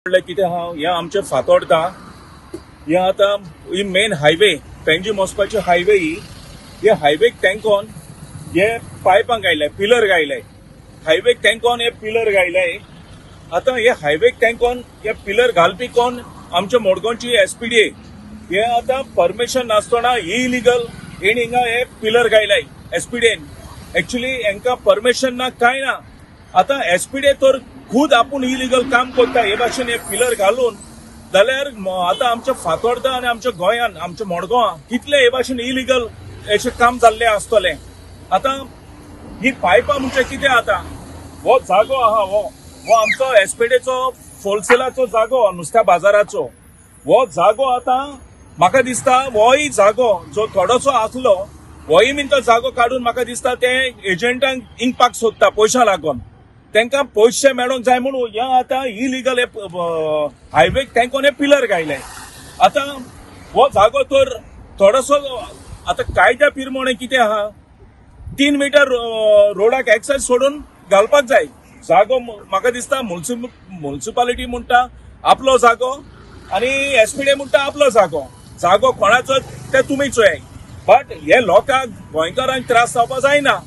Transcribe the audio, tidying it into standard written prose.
म्हणल्यार कितें आहा, हें आमचें फातोर्डा, हें आतां ही मेन हायवे, पेंजीम वचपाची हायवे ही. हे हायवेक तेंकोन हे पायपां गायले, पिलर गायले. हायवेक तेंकोन हे पिलर गायले. आतां हे हायवेक तेंकोन हे पिलर घालपी कोण? आमच्या मडगांवची एसपीडीए. हे आतां परमिशन नासतना इलिगल हेणी हिंगा हे पिलर गायले एसपीडीएन. एक्चुली हेंकां परमिशन ना, कांय ना. आतां एसपीडीए तर खुद आपूण इलिगल काम करता हे भाशेन हे पिलर घालून जाल्यार आतां आमच्या फातोर्डा आनी आमच्या गोंयान, आमच्या मडगांवां कितले हे भाशेन इलिगल अशें काम जाल्लें आसतलें. आतां ही पायपां म्हणजे कितें, आतां हो जागो आहा, हो हो आमचो एसपीडीएचो होलसेलाचो जागो, नुस्त्या बाजाराचो हो जागो. आतां म्हाका दिसता होय जागो जो थोडोसो आसलो, होय बीन तो जागो काडून म्हाका दिसता ते एजंटांक इंकपाक सोदता. पयशां लागून तांकां पयशे मेळोंक जाय म्हणून हे आतां इलिगल हायवेक तेंकोन हे पिलर गायले. आतां हो जागो तर थोडोसो, आतां कायद्या पिरमोणे कितें आहा, 3 मिटर रोडाक एक्सेस सोडून घालपाक जाय जागो. म्हाका दिसता म्युनिसिपालिटी म्हणटा आपलो जागो आनी एसपीडी म्हणटा आपलो जागो. जागो कोणाचो ते तुमी चोयाय, बट हे लोकांक, गोंयकारांक त्रास जावपाक जायना.